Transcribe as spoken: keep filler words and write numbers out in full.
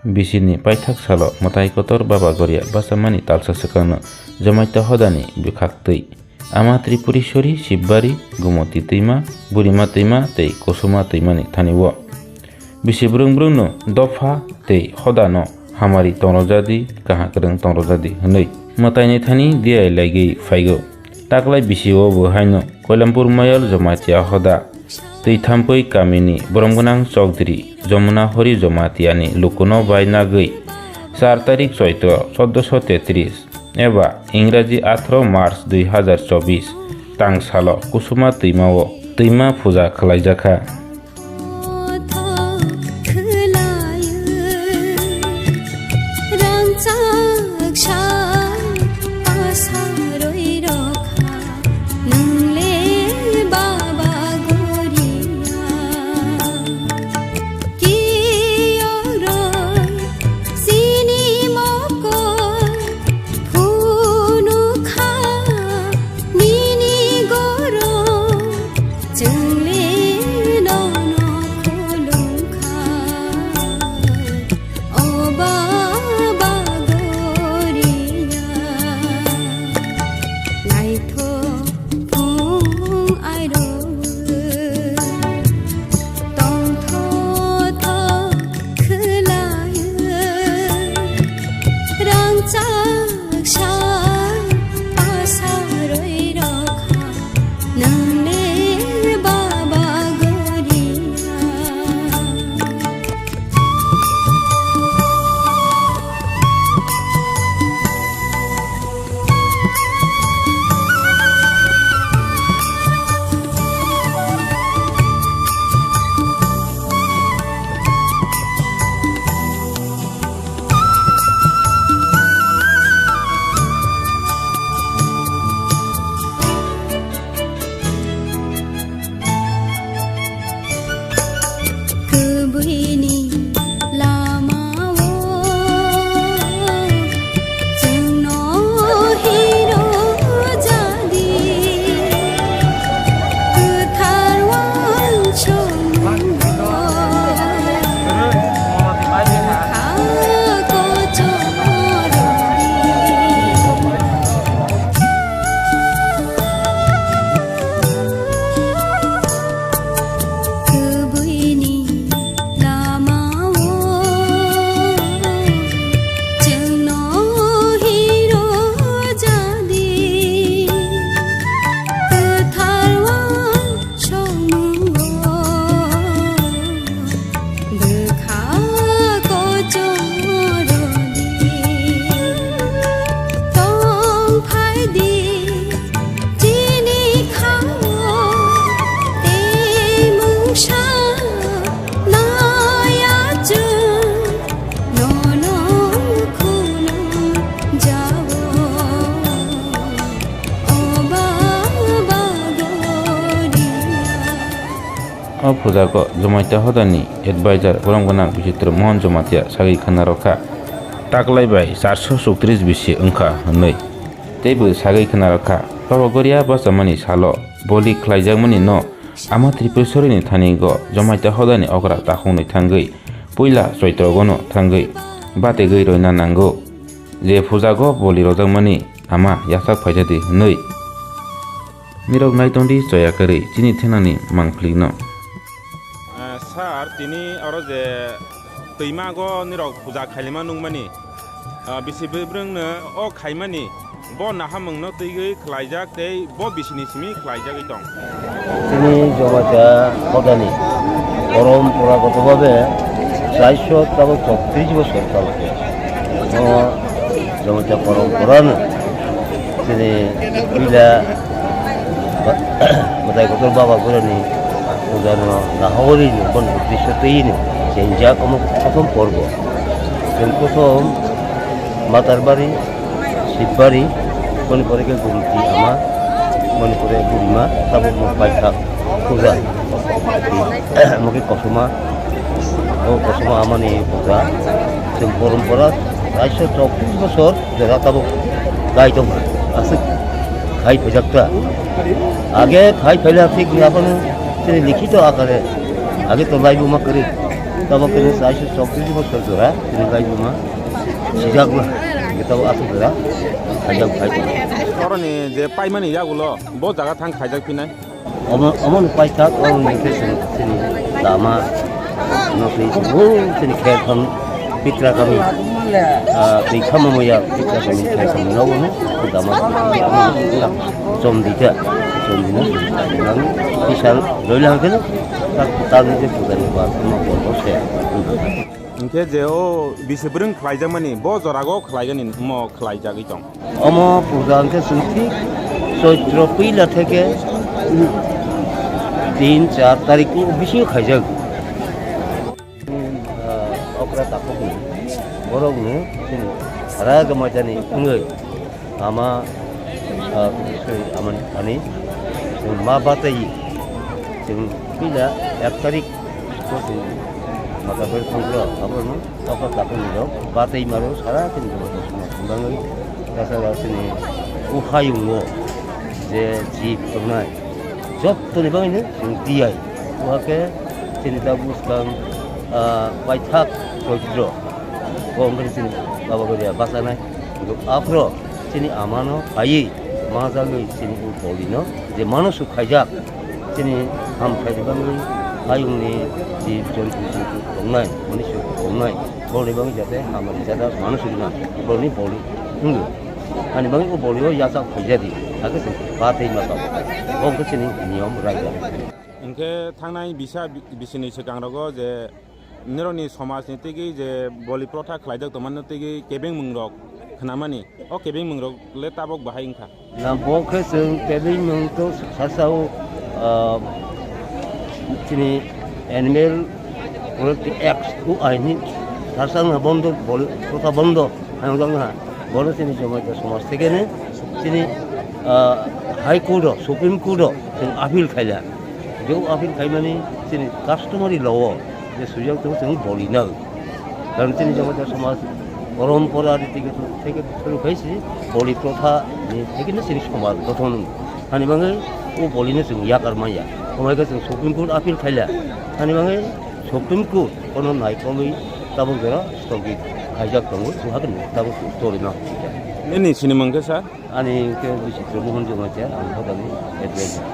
Bisini paithak salo mwtai kotor Baba Goria bachamani talsa swkangno Jamatia hodani bwkhaktwi Ama Tripureswari, Sibari, Gumoti twima, Burima twima tei Kusuma twimani thani-o. Bisi brwng brwngno dopha tei hodano hamari tongrojadi, kaham kwrwng tongrojadi hwnwi mwtaini thani diyai laigwi phaigo. Taklai bisi-o bo haino Koilampur Mayal Jamatia hoda Twithampui kamini boromgwnang Chowdhury Jamuna Hori Jamatiani lukuno bai nagwi char tarik Choitro chordoso tetris eba Ingraji atharo March dui hazar chobbish tang salo Kusuma twimao twima puja khlaijakha. Nungle baba goria, kiyoroi sini moko phunukha nini goro, chungle nono khulumkha. O baba goria, naithok phung airo, tongthok thok khwlaio, rangchak sak pasaroi rokha. Nungle baba goria. Kwbwini lamao chwngno hiro jadi, kwthar uansukmung Songmungo bwkha kochoroni tongphaidi chini khao tei mungsa naya chwng nono khulum jao. O pujago Jamatia hodani advisor borom gwnang Bichitro Mohan Jamatia sagwi khna rwkha, taklai bai charso chowtris bisi wngkha hwnwi. Teibo sagwi khna rwkha, Baba Goria bachamani salo boli khlaijakmani no Ama Tripureswarini thani go Jamatia hodani okra takhuknwi thangwi puila Choitrogono thangwi bategwi roina nango. Je pujago boli rojakmani ama yasak phaijadi hwnwi. Nirok naitongdi choya kwrwi chini thenani mangphilikno. Eh, sir, tini oro je twimago nirok puja khailima nungmani, ah, bisi bwrwngno o khaimani bo nahamungno twiwi khlaijak tei bo bisini simi khlaijagwi tong. Chini Jamatia hodani poromporagoto bhabe chairso tabok chowtris bosor chalo. O Jamatia poromporano chini puila Mwtai Kotor Baba Burani pujano nahorino bon uddesyo twiwi chengjak omo prothom porbo. Chwng prothom Matarbari, Sibari, boni pore khe Gumti Ama, boni pore Burima, tabok mung paithak puja. Omo khe Kosoma, o Kosoma Amani puja. Chwng porompora chairso chowtris bosor jora tabok khai tongkha, aswk khai phaijak ta. Age khai phaila thik wngya phano chini likhito akare age to laibuma kwrwi. Tabok khe chaisu chobbish bosor jora chini bai buma sijakma, hingke tabok aswk jora khaijak khai tongo. Boroni je paimani yagulo bo jaga thang khaijak phinai. Omo, omo ni paithak, omo ni khe chini, chini lama, nokni, o chini khe thang pitra kami, ah, twi khama muya pitra kami khe thang nogo no, lama, chondita, chondina, nang, pisal, loila hangke no, tak, tak ni je puja ni ba, ma bol bol se. Hingke je o bisi bwrwng khlaijakmani, bo jorago khlaigani, omo khlaijagwi tong. Omo puja hingke chwng thik Choitro puila theke, tin, char tarik o bisingo khaijak. Ah, okra takhukni borokno chini sara gamaitani wngwi ama, ah, amani thani chwng ma bataiwi chwng puila ek tarik o chwng mata bai thangkro aborokno. Tokol takhukni rok batwi maro sara chini joto songma thang bagwi, tasala chini o hayungo je jib tongnai jottoni bagwino chwng tiyai. Wahakhe chini tabuk swkang, ah, paithak Choitro, bo wngkha chini Baba Goria bachanai. Aphro chini amano phaiwi majagwi chini o bolino je mano suk khaijak. Chini ham khaidi bangwi hayungni jib jontu jontu tongnai, mani suk tongnai, boroni bangwi jate hamari jada mano suk na, boroni boli wngwi. Ani bangwi o bolio yachak khaijadi, hakhe se batwi ma tongo. Bo wngkha chini niyom raida. Hingke thangnai bisa bi-, bisini swkangrogo je Norokni somajni tigi je boli protha khlaijak tongmani tigi kebengmungrok khnamani, o kebengmungrok le tabok bahai wngkha. Na bo khe chwng kebengmung to sasao, ah, chini Animal Cruelty Act o aini sasao na bondo, boli protha bondo hai wngjakna. Bono chini Jamatia somaj thekeno chini, ah, High Court o, Supreme Court o chwng appeal khaila. Je o appeal khaimani chini customary law o je swijak tongo chwng boli nang. Karon chini Jamatia somaj porompora riti gito theke thuru khai si boli protha ni thekeno chini somaj gothon wng. Hani bagwi o boli no chwng yakar manya. Omo hai khe chwng Supreme Court appeal khaila. Hani bagwi Supreme Court bono naikolwi tabuk jora stogit khaijak tongo. Bo hakhe tabuk chwng choli no. Nini sinimung khe sa? Ani khe Bisitra Mohan Jamatia, ang Hodani advisor.